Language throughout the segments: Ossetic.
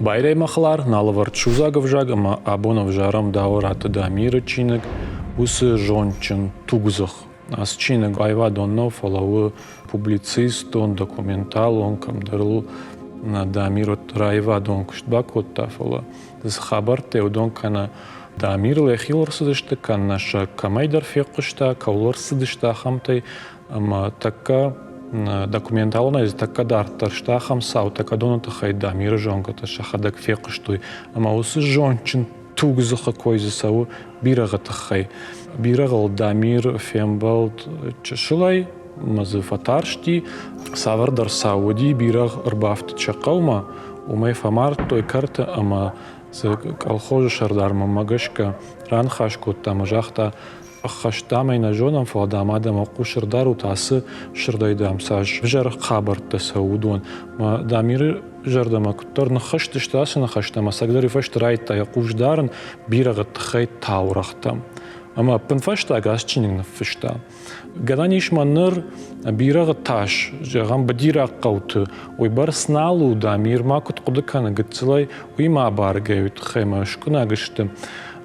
Байрай мӕ хӕлар, нал ӕвӕрд судзаг ӕвзаг ӕмӕ абон ӕвзарӕм Дауыраты Дамиры чиныг Уыцы зондджын тугдзых. Ацы чиныг аивадон нӕу, фӕлӕ у публицистон, документалон, кӕмдӕр ыл Дамир уӕддӕр аивадон куыст бакодта, фӕлӕ цы хабӕрттӕ уыдон кӕнӕ Дамирыл йӕхиуыл ӕрцыдысты, кӕнӕ сӕ кӕмӕйдӕр фехъуыста, кӕуыл ӕрцыдысты ахӕмтӕй, ӕмӕ тӕккӕ документалонӕй тӕккӕ дарддӕр сты ахӕм цаутӕ, кӕдоны тыххӕй Дамиры зонгӕтӕ сӕхӕдӕг фехъуыстой. Ӕмӕ уыцы зондджын тугдзыхы кой дзы цӕуы бирӕгъы тыххӕй. Бирӕгъыл Дамир фембӕлд чысылӕй, ӕмӕ дзы фӕтарсти. Цавӕрдӕр цау уыди, бирӕгъ ӕрбафтыд сӕ хъӕумӕ, уымӕй фӕмардтой кӕрты ӕмӕ дзы колхозы сӕрдармӕ гӕсгӕ раныхас кодта ӕмӕ загъта, Ӕххӕст дам ӕй нӕ зонӕм, фӕлӕ дам адӕмы хъус ӕрдарут, ацы сырдӕй дам цас ӕвзӕр хабӕрттӕ цӕуы, уыдон. Мӕ Дамиры зӕрдӕмӕ куыддӕр ныххызтысты ацы ныхӕстӕ ӕмӕ цӕгдӕр фӕсты райдыдта йӕ хъус дарын бирӕгъы тыххӕй таурӕгътӕм. Ӕмӕ ӕппынфӕстаг ацы чиныг ныффыста. Гӕнӕн ис ма ныр бирӕгъы тас, зӕгъӕм, быдираг хъӕуты уыйбӕрц нал у, Дамир ма куыд хъуыды кӕны гыццылӕй, уый ма абаргӕ уый тыххӕй ӕмӕ скъуынӕг сты.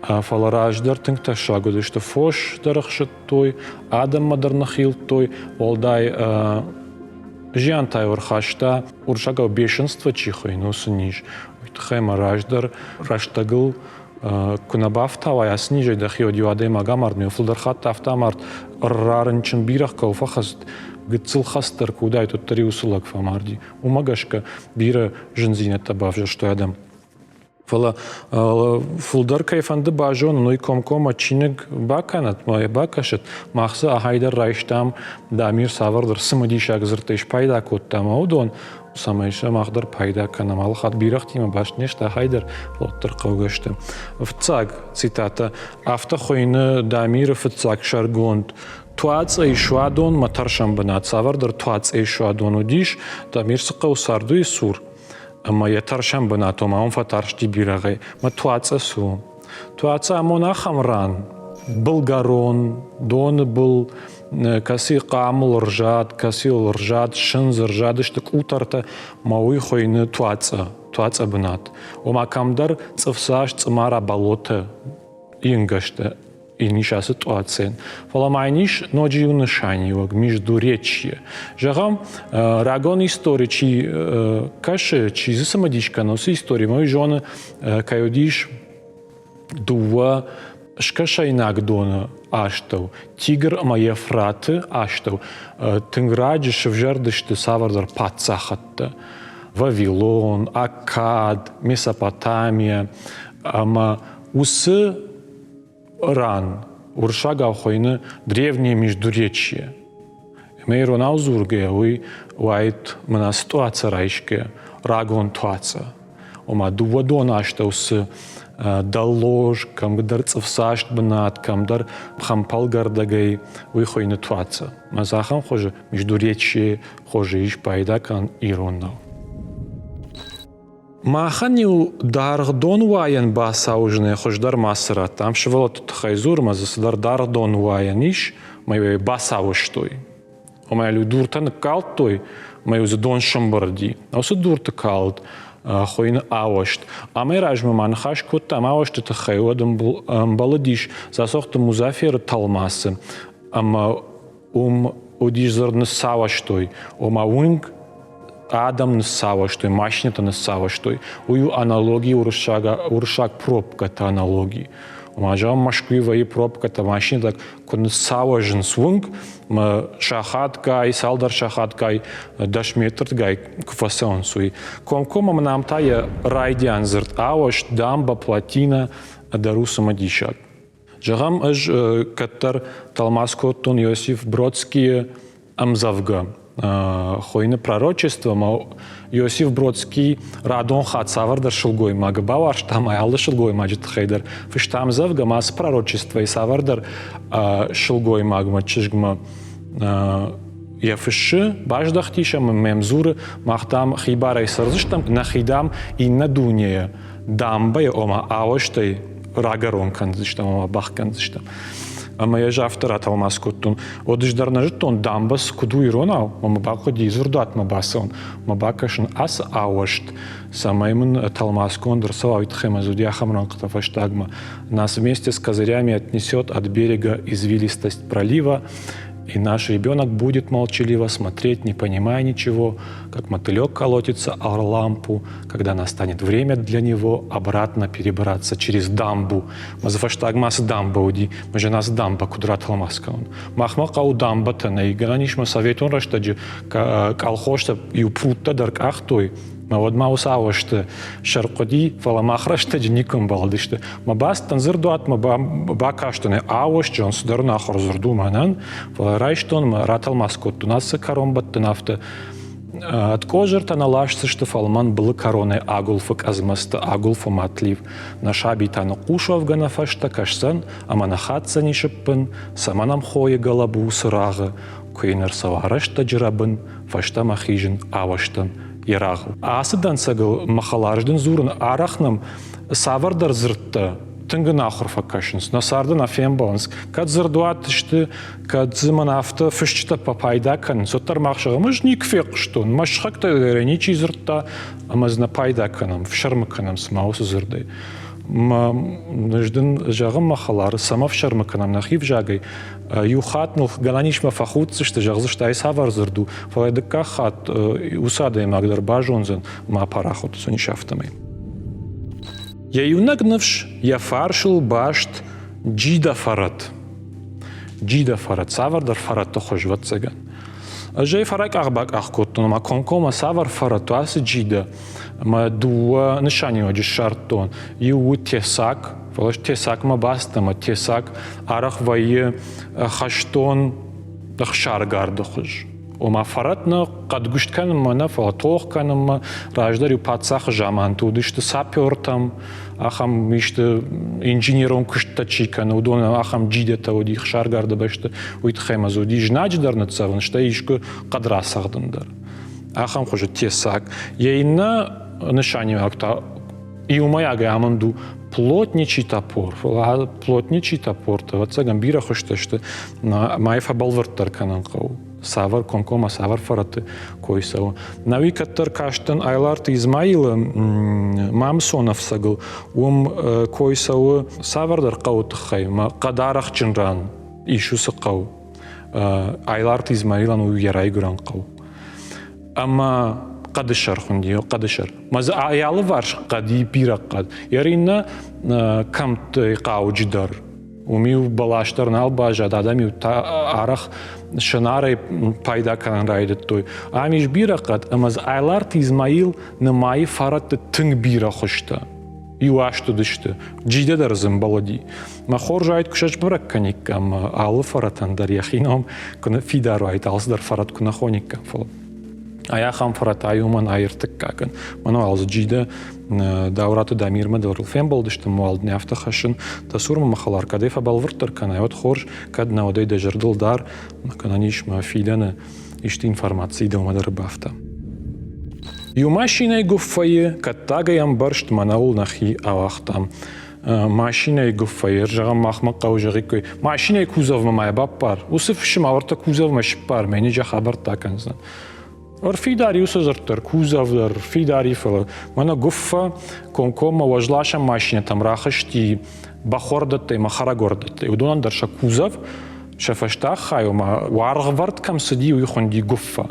Фӕлӕ раздӕр тынг тӕссаг уыдысты, фос дӕр ӕхсыдтой, адӕммӕ дӕр ныхилдтой, уӕлдай зиантӕ ӕрхаста, уырыссагау бешенство чи хуыйны, уыцы низ. Уый тыххӕй ӕмӕ раздӕр рӕстӕгыл куы нӕ бафтауай ацы низӕй дӕхи, уӕд иу адӕймаг амард, ме фылдӕр хатт афтӕ амард, рарынчын бирӕгъ кӕуыл фӕхӕцыд, гыццыл хӕст дӕр куы уыдаид, уӕддӕр иу уыцы лӕг фӕмарди. Уымӕ гӕсгӕ бирӕ зындзинӕдтӕ бавзӕрстой адӕм. Фӕлӕ фылдӕр кӕй фӕнды базонын, уый комкоммӕ чиныг бакӕнӕт, ма йӕ бакӕсӕт. Мах дзы ахӕй дӕр райстам, Дамир цавӕрдӕр цымыдисаг дзырдтӕй спайда кодта ӕмӕ уыдон, цӕмӕй сӕ мах дӕр пайда кӕнӕм. Алы хатт бирӕгътимӕ баст не сты, ахӕй дӕр уӕддӕр хъӕугӕ сты. Фыццаг цитатӕ. Афтӕ хуыйны Дамиры фыццаг сӕргонд. Туацъӕйы суадонмӕ тӕрсӕн бынат. Цавӕрдӕр Туацъӕйы суадон уыдис, Дамир цы хъӕуы цард, уый цур. Ӕмӕ йӕ тӕрсӕн бынат, ома уым фӕтарсти бирӕгъӕй. Мӕ Туацъӕ цы у? Туацъӕ амон ахӕм ран, былгӕрон, доны был, кӕцы хъамыл рзад, кӕцыйыл рзад, сындз, рзадысты къутӕртӕ, мӕ уый хуыйны Туацъӕ, Туацъӕ бынат. Ома кӕмдӕр цъыфдзаст цъымара болотӕ ингӕстӕ йын ис ацы тъуацен. Фӕлӕ ма йын ис ноджы иу нысаниуӕг междуречье. Зӕгъӕм, рагон истори чи кӕсы, чи дзы цымыдис кӕны, уыцы историмӕ уый зоны, кӕй уыдис дыууӕ скӕсӕйнаг доны астӕу, Тигр ӕмӕ Ефраты астӕу тынг раджы сывзӕрдысты цавӕрдӕр паддзахӕдтӕ. Вавилон, Аккад, Месопотамия ӕмӕ уыцы ран уырыссагау хуыйны Древнее Междуречье. Ӕмӕ иронау дзургӕйӕ уый уаид мӕнӕ цы туацӕ райсгӕ, рагон туацӕ. Ома дыууӕ доны астӕу цы дӕллоз, кӕмдӕр цъыфдзаст бынат, кӕмдӕр хӕмпӕлгӕрдӕгӕй, уый хуыйны туацӕ. Мӕ ахӕм хуызы Междуречье хуызы ис пайда кӕнӕн иронау. Махӕн-иу даргъ донуайӕн бацауызынӕй хуыздӕр мацы радтам. Сывӕллӕтты тыххӕй дзур, ӕмӕ дзы цыдӕр даргъ донуайӕн ис, ӕмӕ-иу ӕй бацауызтой. Ома-иу дуртӕ ныккалдтой, ӕмӕ-иу дзы дон сӕмбырди. Уыцы дурты калд хуыйны ауӕзт. Амӕй размӕ ма ныхас кодтам ауӕзты тыххӕй, уӕд ӕмбӕлыдис Дзасохты Музаферы тӕлмацы, ӕмӕ уым уыдис дзырд ныссауӕзтой, ома уынг адӕм ныссауӕзтой, машинӕтӕ ныссауӕзтой. Уый у аналоги уырыссаг, уырыссаг пробкӕты аналоги. Ома, зӕгъӕм, Мӕскуыйы вӕййы пробкӕтӕ, машинӕтӕ куы ныссауӕзынц уынг, сахатгай, цалдӕр сахатгай, 10 метргай куы фӕцӕуынц, уый. Комкоммӕ мын ам та йӕ райдиан дзырд ауӕзт, дамба, плотина дӕр у цымыдисаг. Зӕгъӕм, ӕз кӕддӕр тӕлмац кодтон Иосиф Бродскийы ӕмдзӕвгӕ Хуыйны пророчество, ӕмӕ Иосиф Бродский радон хатт цавӕрдӕр сылгоймагы бауарзта ӕмӕ алы сылгоймаджы тыххӕй дӕр фыста ӕмдзӕвгӕ, ӕмӕ ацы пророчествойы цавӕрдӕр сылгоймагмӕ, чызгмӕ йӕ фыссы, баздӕхтис ӕмӕ мӕм дзуры, мах, дам, хибарӕй цӕрдзыстӕм, нӕхи, дам, иннӕ дунейӕ дамбӕйы, ома ауӕзтӕй рагӕрон кӕндзыстӕм ӕмӕ бахгӕндзыстӕм. Ӕмӕ ӕз афтӕ ратӕлмац кодтон. Уӕд ӕз дӕр нӕ зыдтон, дамбац куыд у иронау, ӕмӕ бахъуыди дзырдуатмӕ бацӕуын, мӕ бакӕсын ацы ауӕзт, цӕмӕй мын тӕлмацгонд ӕрцӕуа, уый тыххӕй мӕ уыди ахӕм рӕнхъытӕ фӕстагмӕ. Нас вместе с козырями отнесет от берега извилистость пролива, и наш ребенок будет молчаливо смотреть, не понимая ничего, как мотылек колотится о лампу, когда настанет время для него обратно перебраться через дамбу. Ма дзы фӕстагмӕ цы дамбӕ уыди, мӕ зӕна цы дамбӕ куыд ратӕлмац кӕнон. Махмӕ хъӕуы дамбӕтӕ нӕй, гӕнӕн ис мӕ советон рӕстӕджы колхозтӕ иу пруттӕ дӕр къахтой, мӕ уӕд ма уыцы ауӕзты сӕр хъуыди, фӕлӕ мах рӕстӕджы никуы ӕмбӕлдысты. Мӕ бацыдтӕн дзырдуатмӕ, бакастӕн ауӕзджын цыдӕр ӕнахуыр дзырд у мӕнӕн, фӕлӕ райстон мӕ ратӕлмац кодтон ацы кӕронбӕттӕн афтӕ. Ӕдкъозыртӕ нӕ ласдзысты фӕлмӕн былы кӕронӕй агуылфы къӕдзмӕсты агуылфы матлив. Нӕ сабитӕ ныхъхъус уӕвгӕ нӕ фӕстӕ кӕсдзӕн ӕмӕ нӕ хатдзӕни сыппын, цӕмӕн ӕм хойы гӕлӕбу цырагъы, куы йын ӕрцӕуа рӕстӕджы рӕбын, фӕстӕмӕ хизын ауӕзтӕн йе рагъыл. Ацы дӕнцӕгыл мӕ хӕлар дын дзурын, арӕх нӕм цавӕрдӕр дзырдтӕ тынг ӕнахуыр фӕкӕсынц, нӕ царды нӕ фембӕлынц. Кӕд дзырдуат сты, кӕд дзы мӕн афтӕ фысджытӕ пайда кӕнынц, уӕддӕр мах зӕгъӕм, ӕз никуы фехъуыстон, мӕ сыхӕгтӕ дӕр ничи дзырдта, ӕмӕ дзы нӕ пайда кӕнӕм, фсӕрмы кӕнӕм цыма уыцы дзырдӕй. Ӕз дын зӕгъын, мӕ хӕлар, цӕмӕ фсӕрмы кӕнӕм нӕхи взагӕй, иу хатт ныл гӕнӕн ис мӕ фӕхуддзысты, зӕгъдзысты, ай цавӕр дзырд у, фӕлӕ дыккаг хатт уыцы адӕймаг дӕр базондзӕн ӕмӕ апарахат уыдзӕнис афтӕмӕй. Йӕ иунӕг ныфс йӕ фарсыл баст джида фӕрӕт. Джида фӕрӕт, цавӕрдӕр фӕрӕтты хуыз, ӕвӕццӕгӕн. Ӕз ӕй фӕракъах-бакъах кодтон, ӕмӕ комкоммӕ цавӕр фӕрӕт у ацы джида, ӕмӕ дыууӕ нысаниуӕджы ссардтон. Иу у тесак, фӕлӕ тесакмӕ бацыд ӕмӕ тесак арӕх вӕййы хӕстон ӕхсаргарды хуыз. Ома фӕрӕт нӕ хъӕдгуыст кӕнынмӕ нӕ, фӕлӕ тох кӕнынмӕ. Раздӕр-иу паддзахы заманты уыдысты сапертӕм, ахӕм исты инженерон куысттӕ чи кӕны, уыдонӕн ахӕм джидетӕ уыди ӕхсаргарды бӕсты. Уый тыххӕй ма дзы уыди знаджы дӕр ныццӕвын, стӕй искуы хъӕд рацӕгъдын дӕр. Ахӕм хуызы тесак. Йӕ иннӕ нысаниуӕг та иумӕйагӕй амынд у плотничий топор. Фӕлӕ плотничий топортӕ, ӕвӕццӕгӕн, бирӕ хуызтӕ сты, мӕй фӕбӕлвырддӕр кӕнын хъӕуы. Цавӕр комкоммӕ цавӕр фӕрӕтты кой цӕуы. Науи кӕддӕр кастӕн Айларты Измаилы Мамысон ӕфцӕгыл, уым кой цӕуы цавӕрдӕр хъӕуы тыххӕй, мӕ хъӕдарӕхджын ран ис уыцы хъӕу. Айларты Измаилӕн у йӕ райгуырӕн хъӕу. Ӕмӕ хъӕдысӕр хуынди, хъӕдысӕр. Мӕ дзы алыварс хъӕд и бирӕ хъӕд. Йӕ иннӕ кӕмтты хъауджыдӕр. Уым-иу бӕлас дӕр нал баззад, адӕм-иу арӕх сӕнарӕй пайда кӕнын райдыдтой. Ам ис бирӕ хъӕд, ӕмӕ дзы Айларты Измаил нымайы фӕрӕтты тынг бирӕ хуызтӕ. Иу аст уыдысты. Джидӕ дӕр дзы ӕмбӕлыди. Мӕ хорз уаид, куы сӕ сбӕрӕг кӕниккам, алы фӕрӕтӕн дӕр йӕхи ном куы фидар уаид, алцыдӕр фӕрӕт куы нӕ хониккам, фӕлӕ ай ахӕм фӕрӕт ай уымӕн ай ӕртыккагӕн. Мӕн уал дзы Джидӕ Даураты Дамирмӕ дӕр фембӕлдыстӕм, уал дын афтӕ хӕссын. Дӕ цурмӕ мӕ хӕлар кӕдӕй фӕбӕлвырддӕр кӕнай, уӕд хорз, кӕд нӕ, уӕдӕй дӕ зӕрдыл дар, кӕнӕн ис мӕ фидӕны исты информаци дӕумӕ дӕр бафта. Иу машинӕйы гуыффӕйы кӕттагӕй ӕмбӕрзт мӕнӕуыл нӕхи ауагътам. Машинӕйы гуыффӕйы, зӕгъӕм, махмӕ хъӕуы зӕгъиккой, машинӕйы кузовмӕ ма йӕ баппар, уыцы фысым ӕвӕрдта кузовмӕ сыппар, мӕ ниджы хабӕрттӕ кӕндзӕн. Ӕрфидар уыцы дзырд дӕр, кузов дӕр, фидари, фӕлӕ мӕнӕ гуыффӕ комкоммӕ уӕзласӕн машинӕтӕм рахызти бӕхуӕрдӕттӕй ӕмӕ хӕрӕгуӕрдӕттӕй. Уыдонӕн дӕр сӕ кузов, сӕ фӕстаг хай, ома уаргъвӕрд кӕм цыди, уый хуынди гуыффӕ.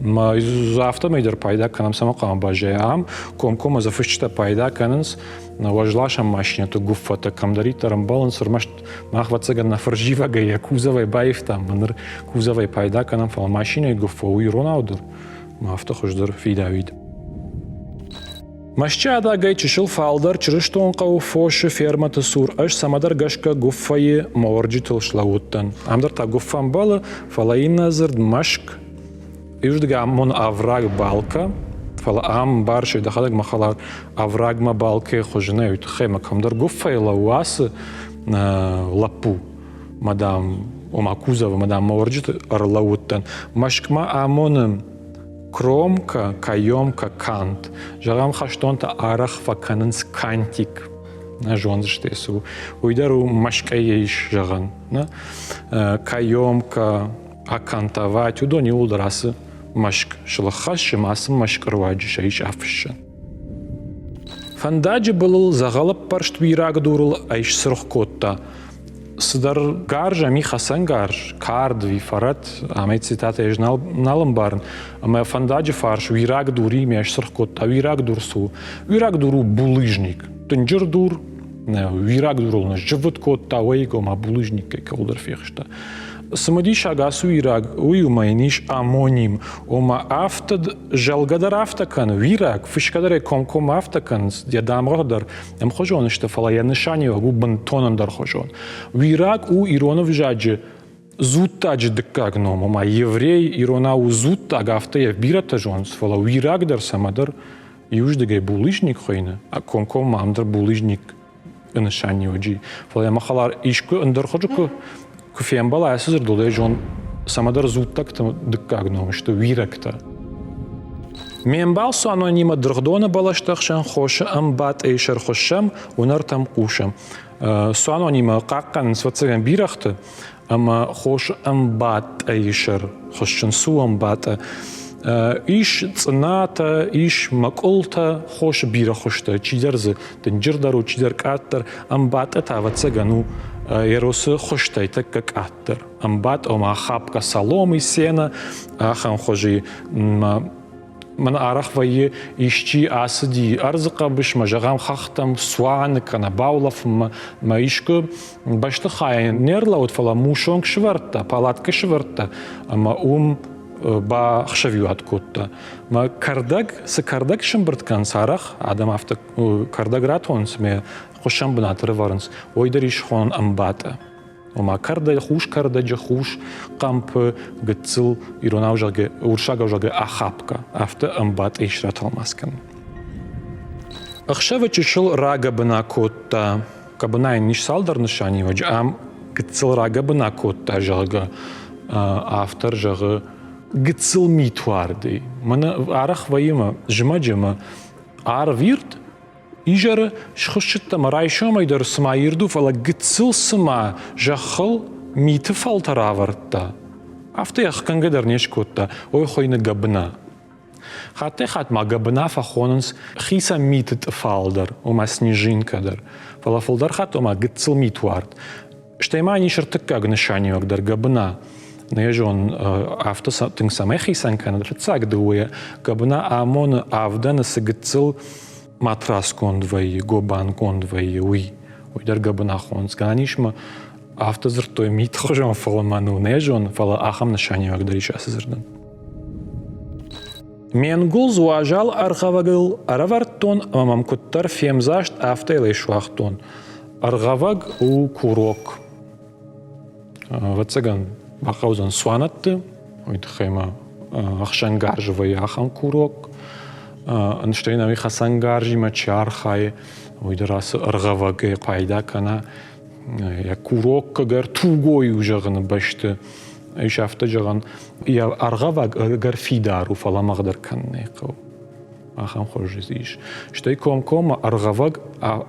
Афтӕмӕй дӕр пайда кӕнӕм, цӕмӕ хъуамӕ баззайа. Ам комкоммӕ дзы фысджытӕ пайда кӕнынц уӕзласӕн машинӕты гуыффӕтӕ кӕмдӕриддӕр ӕмбӕлынц, ӕрмӕст мах, ӕвӕццӕгӕн, нӕ фырзивӕгӕй йӕ кузовӕй баивтам, ныр кузовӕй пайда кӕнӕм, фӕлӕ машинӕйы гуыффӕ у иронау дӕр, ӕмӕ афтӕ хуыздӕр фидауид. Мӕсчъы адагӕй чысыл фалдӕр Чырыстонхъӕуы фосы фермӕты цур ӕз цӕмӕдӕр гӕсгӕ гуыффӕйы мӕ уӕрджытыл слӕууыдтӕн. Ам дӕр та гуыффӕ ӕмбӕлы, фӕлӕ иннӕ дзырд мӕскъ иуырдыгӕй амоны овраг балкӕ, фӕлӕ ам барсӕй дӕхӕдӕг мӕ хӕлар оврагмӕ балкӕйы хуызы нӕ, уый тыххӕй мӕ кӕмдӕр гуыффӕйы лӕууы ацы лӕппу. Мадам, ома кузовы, мадам мӕ уӕрджыты ӕрлӕууыдтӕн. Мӕскъмӕ амоны Кромка, каемка, кант. Зӕгъӕм, хӕстонтӕ арӕх фӕкӕнынц кантик. Нӕ зондзысты цы у. Уый дӕр у мӕскъӕй ис зӕгъӕн. Нӕ? Каемка, акантовать, уыдон иууылдӕр ацы мӕскъ сылыххӕссы ӕмӕ ацы мӕскъы руаджы сӕ ис афыссӕн. Фӕндаджы былыл дзӕгъӕлӕппӕрст уираг дурыл ӕй сцыргъ кодта. Цыдӕр гарз ӕм и хӕцӕнгарз, кард ӕви фӕрӕт, ӕмӕ цитатӕ ӕз нал, нал ӕмбарын. Ӕмӕ фӕндаджы фарс уираг дуримӕ сцыргъ кодта. Уираг дур цы у? Уираг дур у булыжник. Дынджыр дур, уираг дурыл ныззыввытт кодта, уӕйыг ома булыжниккӕй кӕуылдӕр фехста. Цымыдисаг ацы уираг, уый уымӕ йын ис амоним, ома афтӕ зӕлгӕ дӕр афтӕ кӕны, уираг, фысгӕ дӕр ӕй комкоммӕ афтӕ кӕнынц, йӕ дамгъӕ дӕр ӕмхуызон сты, фӕлӕ йӕ нысаниуӕг у бынтон ӕндӕрхуызон. Уираг у ирон ӕвзаджы дзуттаджы дыккаг ном, ома еврей иронау у дзуттаг, афтӕ йӕ бирӕтӕ зонынц, фӕлӕ уираг дӕр цӕмӕдӕр иуыздыгӕй булыжник хуыйны, комкоммӕ ам дӕр булыжник нысаниуӕджы. Фӕлӕ йӕ мӕ хӕлар искуы ӕндӕр хуызы куы, куы фембӕла ацы дзырдыл, ӕй зон, цӕмӕдӕр дзуттӕгты дыккаг ном сты уирӕгтӕ. Ме мбал цуанонимӕ дыргъдоны бӕлӕсты ӕхсӕн хосы ӕмбатъӕй сӕрхуыссӕм, уынӕртӕм хъусӕм. Цуанонимӕ хъахъхъӕнынц ӕвӕццӕгӕн бирӕгъты, ӕмӕ хосы ӕмбатъӕйы сӕр хуыссын цы у ӕмбатъӕ. Ис цъынатӕ, ис мӕкъуылтӕ, хосы бирӕ хуызтӕ, чидӕр дзы дынджырдӕр у, чидӕр къаддӕр. Ӕмбатъӕ та, ӕвӕццӕгӕн, у Еросы хуызтӕй тӕккӕ къаддӕр. Ӕмбат, ома хапка соломы, сена, ахӕм хуызы Мӕн арӕх вӕййы, исчи ацыди ӕрдзы хъӕбысмӕ, зӕгъӕм, хӕхтӕм, цуаны кӕнӕ баулӕфынмӕ, мӕ искуы бӕстыхайӕн не рлӕууыд, фӕлӕ мусонг сывӕрдта, палаткӕ сывӕрдта ӕмӕ уым бахсӕвиуат кодта. Мӕ кӕрдӕг, цы кӕрдӕг сӕмбырд кӕнынц арӕх, адӕм афтӕ кӕрдӕг ратонынц ӕмӕ хуыссӕн бынат ӕрӕвӕрынц, уый дӕр ис хонӕн ӕмбатъӕ. Ома кӕрдӕг, хус кӕрдӕджы хус хъӕмпы гыццыл иронау зӕгъгӕ, уырыссагау зӕгъгӕ охапка, афтӕ ӕмбатъис ратӕлмац кӕнын. Ӕхсӕвы чысыл рагӕбына кодта, гӕбына йын ис цалдӕр нысаниуӕджы, ам гыццыл рагӕбына кодта, зӕгъгӕ, автор зӕгъы гыццыл митуардӕй. Мӕнӕ арӕх вӕййы мӕ зымӕджы мӕ арв ирд, Изӕры схуыссыдтӕ мӕ райсомӕй дӕр цыма ирд у, фӕлӕ гыццыл цыма зӕххыл миты фӕлтӕр авӕрдта, афтӕ йӕ ӕхгӕнгӕ дӕр не скодта, ой хуыйны гӕбына. Хаттӕй-хатт ма гӕбына фӕхонынц хицӕн миты тъыфал дӕр, ома снежинка дӕр, фӕлӕ фылдӕр хатт ома гыццыл митуард. Стӕй ма ис ӕртыккаг нысаниуӕг дӕр гӕбына. Нӕ зон, афтӕ тынг цӕмӕй хицӕн кӕны. Фыццаг дыууӕ гӕбына амоны авдӕны цы гыццыл матрасгонд вӕййы, гобангонд вӕййы, уый. Уый дӕр гӕбына хонынц. Гӕнӕн ис ма афтӕ дзырдтой мидхуызон, фӕлӕ мӕн у нӕ зон, фӕлӕ ахӕм нысаниуӕг дӕр ис ацы дзырдӕн. Ме нгуылдз уазал ӕргъӕвӕгыл ӕрӕвӕрдтон ӕмӕ мӕм куыддӕр фемдзаст, афтӕ йыл ӕй суагътон. Ӕргъӕвӕг у курок. Ӕвӕццӕгӕн, бахъӕудзӕн цуанӕтты, уый тыххӕй ма ӕхсӕнгарзы вӕййы ахӕм курок. Стӕй нӕуи хӕцӕнгарзимӕ чи архайы, уый дӕр ацы ӕргъӕвӕгӕй пайда кӕна. Йӕ курок ӕгӕр тугой у зӕгъыны бӕсты. Ис афтӕ зӕгъӕн, йӕ ӕргъӕвӕг ӕгӕр фидар у, фӕлӕ лӕмӕгъдӕр кӕнын ӕй хъӕуы. Ахӕм хуыз ис. Стӕй комкоммӕ ӕргъӕвӕг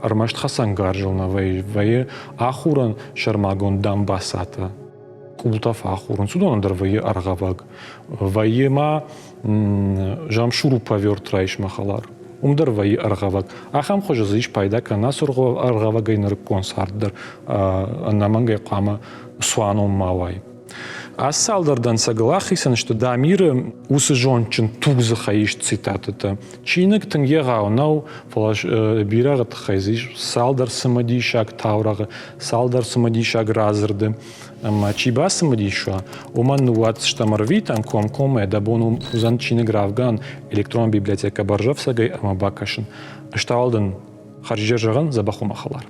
ӕрмӕст хӕцӕнгарзыл нӕ вӕййы ахурӕн сӕрмагонд дамбацатӕ, къултӕ фӕахурынц, уыдонӕн дӕр вӕййы ӕргъӕвӕг. Вӕййы ма зӕгъӕм, шуруповерт райс, мӕ хӕлар. Уым дӕр вӕййы ӕргъӕвӕг. Ахӕм хуызы дзы ис пайда кӕнӕн ацы ӕргъӕвӕгӕй нырыккон цард дӕр ӕнӕмӕнгӕй хъуамӕ цуанон ма уай. Ацы цалдӕр дӕнцӕгыл ахицӕн сты Дамиры уыцы зондджын тугдзыхӕй ист цитатӕтӕ. Чиныг тынг егъау нӕу, фӕлӕ бирӕгъы тыххӕй дзы ис цалдӕр цымыдисаг таурӕгъы, цалдӕр цымыдисаг радзырды. Ӕмӕ чи бацымыдис уа, уымӕн ныууадздзыстӕм ӕрвитӕн комкоммӕ дӕ бон уыдзӕн чиныг равгӕнын электронон библиотекӕ Бӕрзӕфцӕгӕй ӕмӕ бакӕсын. Ӕз та уал дын хӕрзизӕр зӕгъын, дзӕбӕх у мӕ хӕлар.